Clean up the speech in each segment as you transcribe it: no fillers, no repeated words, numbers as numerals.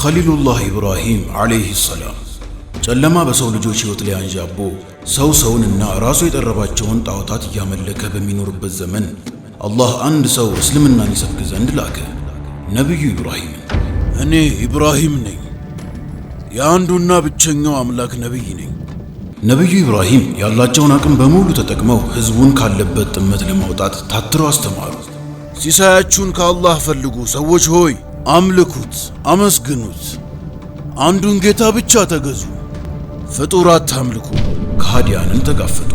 ኸሊሉላህ ኢብራሂም ዓለይሂ ሰላም። ጨለማ በሰው ልጆች ሕይወት ላይ አንዣቦ ሰው ሰውንና ራሱ የጠረባቸውን ጣዖታት እያመለከ በሚኖርበት ዘመን አላህ አንድ ሰው እስልምናን ይሰብክ ዘንድ ላከ፣ ነቢዩ ኢብራሂምን። እኔ ኢብራሂም ነኝ፣ የአንዱና ብቸኛው አምላክ ነቢይ ነኝ። ነቢዩ ኢብራሂም ያላቸውን አቅም በሙሉ ተጠቅመው ሕዝቡን ካለበት ጥመት ለማውጣት ታትረው አስተማሩ። ሲሳያችሁን ከአላህ ፈልጉ ሰዎች ሆይ፣ አምልኩት፣ አመስግኑት፣ አንዱን ጌታ ብቻ ተገዙ፣ ፍጡር አታምልኩ። ከሃዲያንን ተጋፈጡ።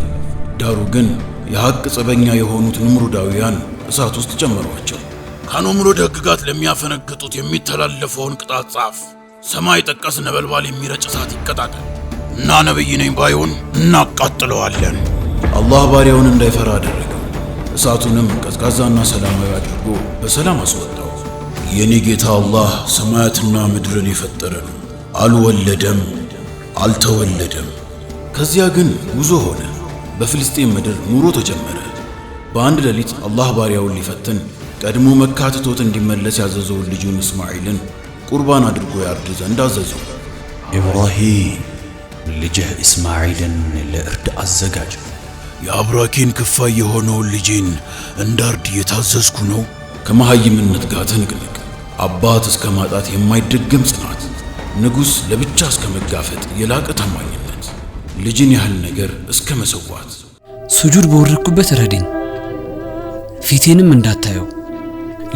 ዳሩ ግን የሐቅ ጸበኛ የሆኑት ንምሩዳውያን እሳት ውስጥ ጨመሯቸው። ከኑምሩድ ሕግጋት ለሚያፈነግጡት የሚተላለፈውን ቅጣት ጻፍ። ሰማይ ጠቀስ ነበልባል የሚረጭ እሳት ይቀጣጠል እና ነቢይ ነኝ ባይሆን እናቃጥለዋለን። አላህ ባሪያውን እንዳይፈራ አደረገው። እሳቱንም ቀዝቃዛና ሰላማዊ አድርጎ በሰላም አስወጣው። የኔ ጌታ አላህ ሰማያትና ምድርን የፈጠረ ነው። አልወለደም፣ አልተወለደም። ከዚያ ግን ጉዞ ሆነ። በፍልስጤም ምድር ኑሮ ተጀመረ። በአንድ ሌሊት አላህ ባሪያውን ሊፈትን ቀድሞ መካ ትቶት እንዲመለስ ያዘዘውን ልጁን እስማዒልን ቁርባን አድርጎ ያርድ ዘንድ አዘዘው። ኢብራሂም፣ ልጅህ እስማዒልን ለእርድ አዘጋጅ። የአብራኬን ክፋይ የሆነውን ልጄን እንዳርድ እየታዘዝኩ ነው። ከመሐይምነት ጋር ትንቅንቅ፣ አባት እስከ ማጣት የማይደገም ጽናት፣ ንጉሥ ለብቻ እስከ መጋፈጥ የላቀ ታማኝነት፣ ልጅን ያህል ነገር እስከ መሰዋት። ሱጁድ በወረድኩበት ረድኝ፣ ፊቴንም እንዳታየው።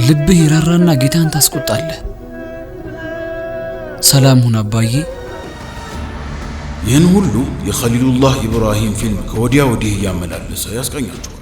ልብህ ይራራና ጌታን ታስቆጣለህ። ሰላም ሁን አባዬ። ይህን ሁሉ የኸሊሉላህ ኢብራሂም ፊልም ከወዲያ ወዲህ እያመላለሰ ያስቃኛቸዋል።